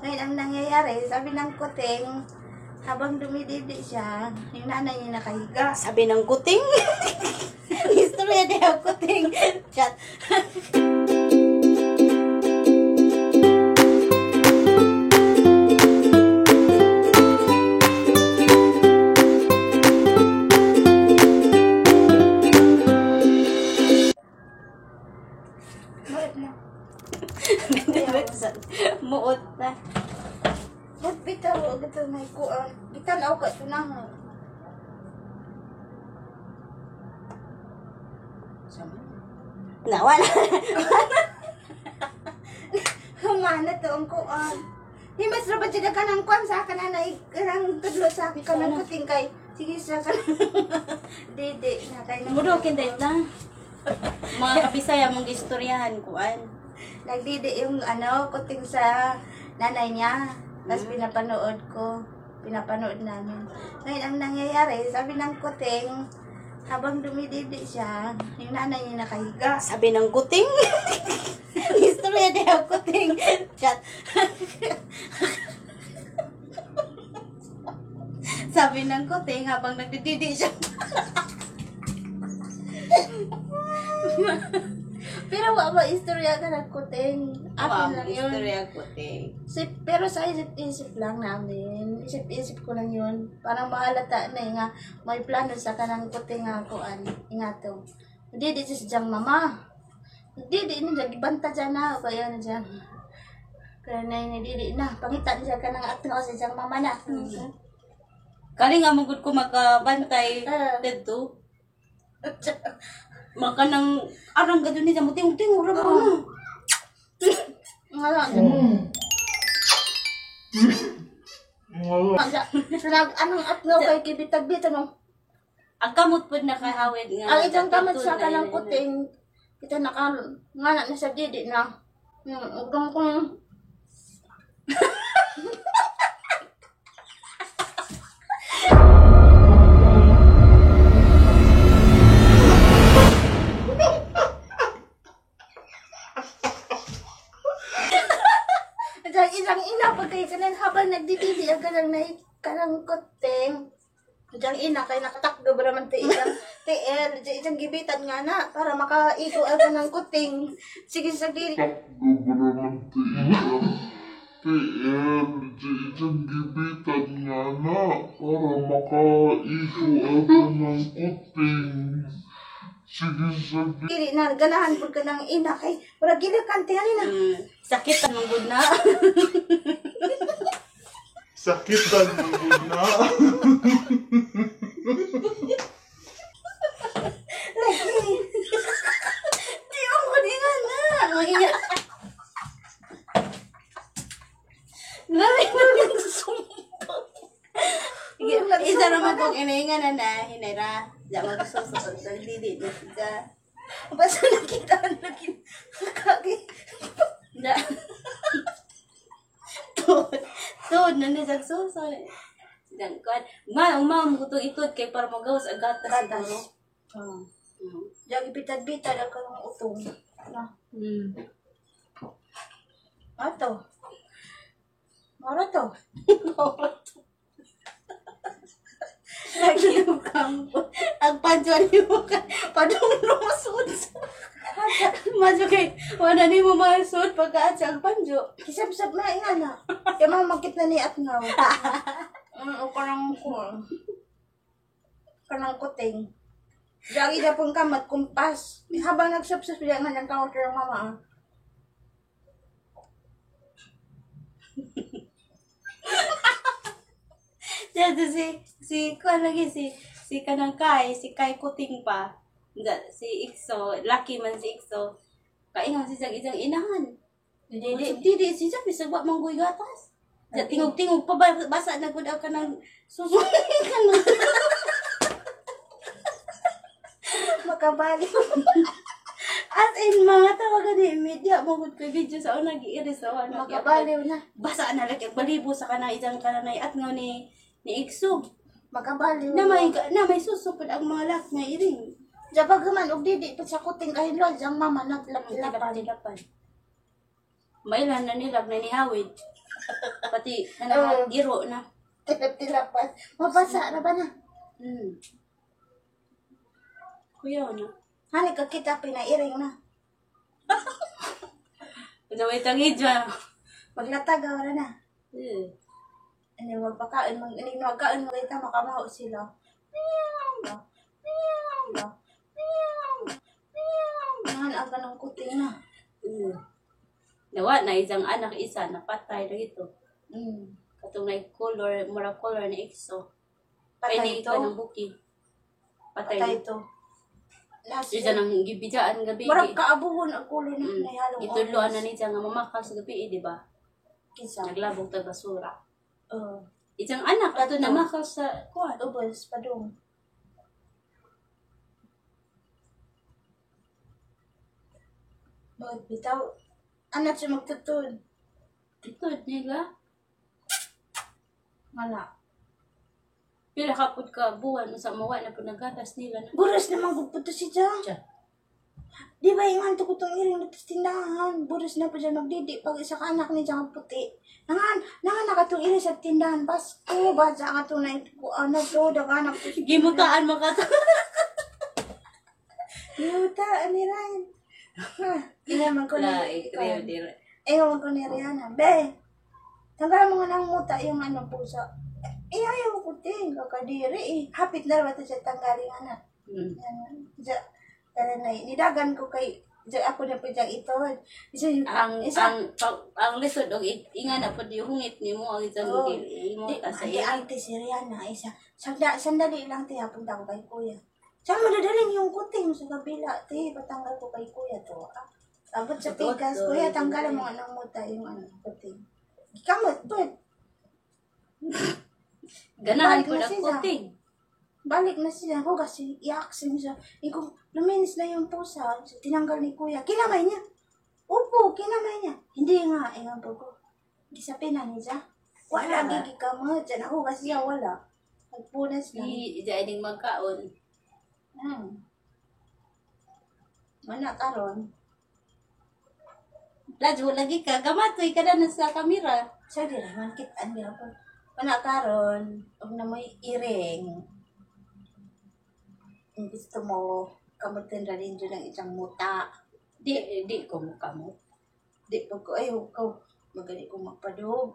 Ngayon, ang nangyayari, sabi ng kuting, habang dumididi siya, yung nanay niya nakahiga. Sabi ng kuting. Istorya niya ang kuting. Chat. Muot na. Muot na. Muot bitaw, agad na ikuan. Bitanaw ka ito na. Na, wala. Humana to ang kuan. Di mas rabat siya ka ng kuan sa akin na kanang tudlo sa akin kanang kuting kay. Sige sa kan. Di di na kay nang Mudo kinday na. Mga kabisaya mong istoryahan kuan. Nagdidi yung ano kuting sa nanay niya. Tapos pinapanood ko, pinapanood namin. Ngayon ang nangyayari, sabi ng kuting, habang dumididi siya, yung nanay niya nakahiga. Sabi ng kuting. Istorya niya ang kuting. Chat. Sabi ng kuting habang nagdididi siya. Pero wa ba istorya ka ng kuting? Akin lang yun. Istorya kuting. Pero sa isip-isip lang namin, isip-isip ko lang yun. Parang mahalata na eh, nga, may plano sa kanang kuting nga kuan, nga to. Hindi, di siya siyang mama. Hindi, di na dyan, gibanta dyan na, kaya na dyan. Kaya na yun, hindi, di na, pangita na siya kanang atno sa siyang mama na. Kali nga mong ko makabantay Ah. dito. Maka nang arang gadun niya mo tingog ra ba. Nga lang. Sa anong atno kay kibitag-bit, ano? Ang kamot pud nakahawid nga. Ang isang kamot sa Tutud na kanang yun. kuting, kita naka, nga na sa didi na. Ugdong kong, Isang isang ina pag kay kanan habang nagdididi ang kanang nai kanang kuting. Isang ina kay nakatakdo ba naman ti isang TL, di isang gibitan nga na para makaigo ang kanang kuting. Sige sa dili. Takbo ba naman ti isang TL, di isang gibitan nga na para makaigo ako ng kuting. Sige sa Dili na ganahan pud kanang ina kay murag gilikan ti na. Sakit ang gud na. Sakitan mo na. Lagi. Di ang gud nga na. Ang iya. Grabe na sumpa. Isa naman kong inaingan na na, hinera. Diya magsusunod sa dili na siya. Basta nakita nakita. Kagi. Da. Tuod. Tuod na niya suso. Dang kuan. Ma, ma mo to itod kay para magawas ang gatas Gatas. siguro. Oh. Mm. Diyan bitad-bitad ang kanang utong. Na. Ato. Mara to. Lagi yung kampo. Ang panjo ni mo ka. Padung lumasod. Madyo kay, wala ni mo masud pagkaat sa ang panjo. Kisab-sab na nga na. Kaya mga magkit na ni at ngaw. O kanang ko. Kanang kuting. Diyan ida pong kamat kumpas. Habang nagsab-sab siya nga ng counter ang mama. Ah. Diyan si, si, kuan lagi si, si kanang Kai, si Kai Kuting pa. Si Ikso, lucky man si Ikso. Kaingon si isang isang inahan. Dili, dili, si Jack, bisag wa manggoy gatas. Diyan, tingog-tingog pa, basa na gud ang kanang susunod kanang. Makabali. As in, mga tawagan ni media mo gud kay video sa una giiris sa una. Makabaliw na. Basa na lagi ang balibo sa kanang isang kananay at nga ni Ikso. Makabaliw. Na may susupod ang mga lak nga iring. Diyan pag man, og didi pa sa kuting kahit lol, diyan mama naglap-lapan. Tilapan. Mailan na nilag na nihawid. Pati kanang Oo. iro na. Tilap-tilapan. Mabasa na ba na? Kuya na. Hani ka kita pinairing na. Sa may tangidya. Maglatag wala na. Eh. Ano magpakain mag ano magkain mo kita makamaho sila. Meow. Meow. Meow. Meow. Nahan ang kanang kuting na. Nawa na isang anak isa napatay na ito. Katong na color, mura color ni EXO. Patay Ay, ito. ni kanang buki. Patay. Patay ito. Last Isa nang gibidaan gabi. Murag kaabuhon ang kulo na nahalong. Gitudloan na niya nga mamakal sa gabi, eh, di ba? Kisa. Naglabog tag basura. Oo. Isang anak ato Ato. namakal sa kuan. Ubos padung. Bakit bitaw? Anak siya magtutod. Tutod nila. Wala. Pila ka pud ka buwan sa mawa na pud nagatas nila na. Buras naman gugputo si Jang. Tiyan. Di ba yung anto ko tong iring natas tindahan? Buras na po dyan magdidi pag isa ka anak ni Jang ang puti. Nangan, nangan na katong iring sa tindahan. Pasko, ba sa katong na ko ano to, daga anak ko. Gimutaan mo ka to. Yuta, ani Ryan. Ha, ina man ko La, ni. ikrew dire. Ewan ko ni Rihanna. Be, tanggalan mo nga ng muta yung ano pusa. Eh, ayaw ko din. Kakadiri eh. Hapit na raw ito siya tanggalin anak. Yan. Diya, tara na, nidagan ko kay, diya ako na po diya ito. Isa, Ang isa, ang lisod og inga na pud yung hungit nimo ang isang Oo. imo Di, ta sa di iya. ante si Rihanna, isa. Sandali lang, te, punta ko kay kuya. Saan mo dadaling yung kuting sa kabila, te, patanggal ko kay kuya to. Ah, abot sa Totoo, tigas, to. kuya, tanggalan mo ng muta yung ano, kuting. Kamot, put. Ganahan Balik pud na ang sila. kuting. Balik na siya. Ako kasi, iaksin siya. Ikaw, luminis na yung pusa. So, tinanggal ni kuya. Kinamay niya. Opo, kinamay niya. Hindi nga, eh, ang ko. Gisapin na niya. Wala, Wala. gigi kamot. Diyan ako kasi siya, wala. Nagpunas lang. Di di ining magkaon. Mana karon. Ladyo lagi ka gamatoy ka na sa kamera. Sa di raman kitaan gyapon. Mana karon, og na mo'y iring. Kung gusto mo, kamutin ra rin dyan ang isang muta. Di di ko mo kamo. Di pa ko, ay, huwag ko, magali ko magpadog.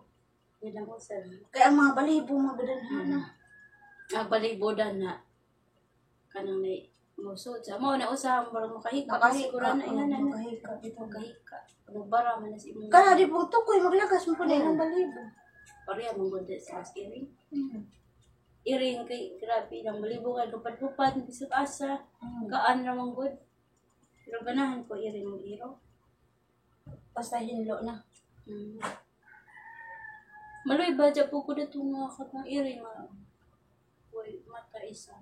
Yun ang usa. Kaya ang mga balibo, magadanhana. Ang balibodan na kanang nay mosod sa mo na usa murag makahika Makahika, siguro na oo, ina na na. makahika, bitaw. Makahika. Magbara man na sa imong Kana di po tukoy, maglagas mo po na ilang balibo. pareha mong gud sa iring. Iring kay grabe nang balibo kay lupad-lupad bisag asa. Gaan ra man gud. Pero ganahan ko iring mo iro. Basta hinlo na. Maloy ba dya po ko dato nga katong iring nga Uy, mata isa.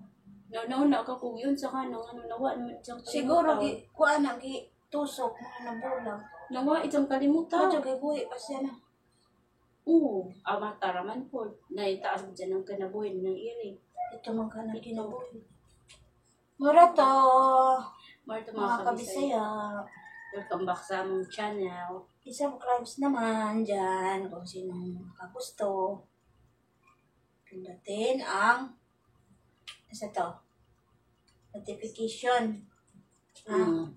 Na nauna ka kung yun sa kanang ano nawa naman diyang kalimutan. Siguro, gi, kuan ang gi, tusok, mga nabulang. Nawa itong kalimutan. Medyo kay buhi pa siya na. Oo, ah, mata raman po. Naitaas dyan ang kanabuhin ng iring. Ito man ka na kinabuhi. Mura to, Marta mga mga kabisaya. kabisaya. Welcome back sa among channel. I-subscribe naman dyan kung sinong makagusto. Pindutin ang isa to, notification. Ah,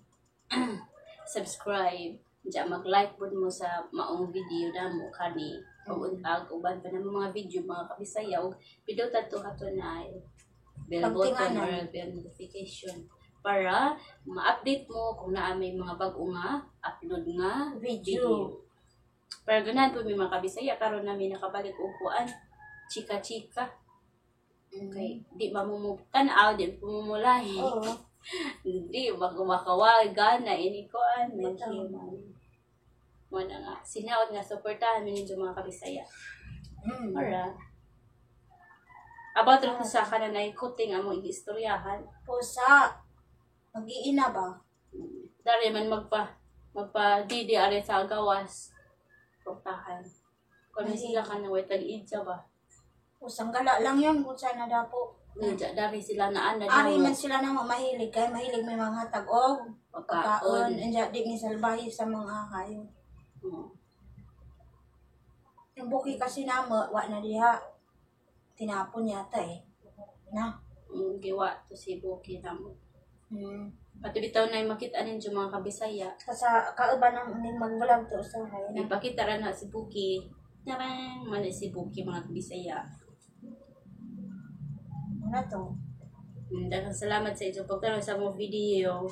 Subscribe. Diyan mag-like po mo sa maong video na mo kani. Ug ag uban pa ng mga video mga kabisaya ug pindutan to kato na ay bell button Pagtinganan. or bell notification para ma-update mo kung naa may mga bag-o nga upload nga Video. Pero ganahan po may mga kabisaya karon namin nakabalik og kuan chika-chika kay di mamumugtan-aw di pumumulahi. Oo. Hindi makumakawa gana ini kuan Bitaw. maghiman. Mo na nga sinaot nga suportahan mi ninyo mga kabisaya. Ora. About ra ko sa kanan ay kuting among igistoryahan. Pusa. Mag-iina ba? Dari man magpa magpa didi are sa gawas. Portahan. Kung Ay. sila ka na way tag-idya ba. Pusang gala lang yun kung saan nadapo. Nga dari sila na ana Ari man sila na mahilig kay mahilig may mga tag-og pagkaon. pagkaon. Anja di ni salbahe sa mga hayop. Oo. Yung buki kasi namo, wa na diha. Tinapon yata eh. Na. Giwa to si Buki namo. Pati bitaw na makita ninyo, mga kabisaya. Sa kauban ng ning mag-vlog to usahay na. Ipakita ra na si Buki. Tarang! Man si Buki, mga kabisaya. Ano to? Daghang salamat sa inyong pagtanaw sa among video.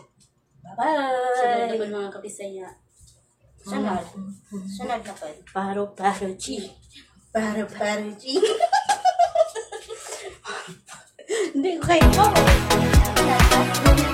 Bye-bye! Sunod naman, mga kabisaya. Sunod. Sunod na po. Paro paro chi. Paro paro chi. Hindi ko kayo. Oh.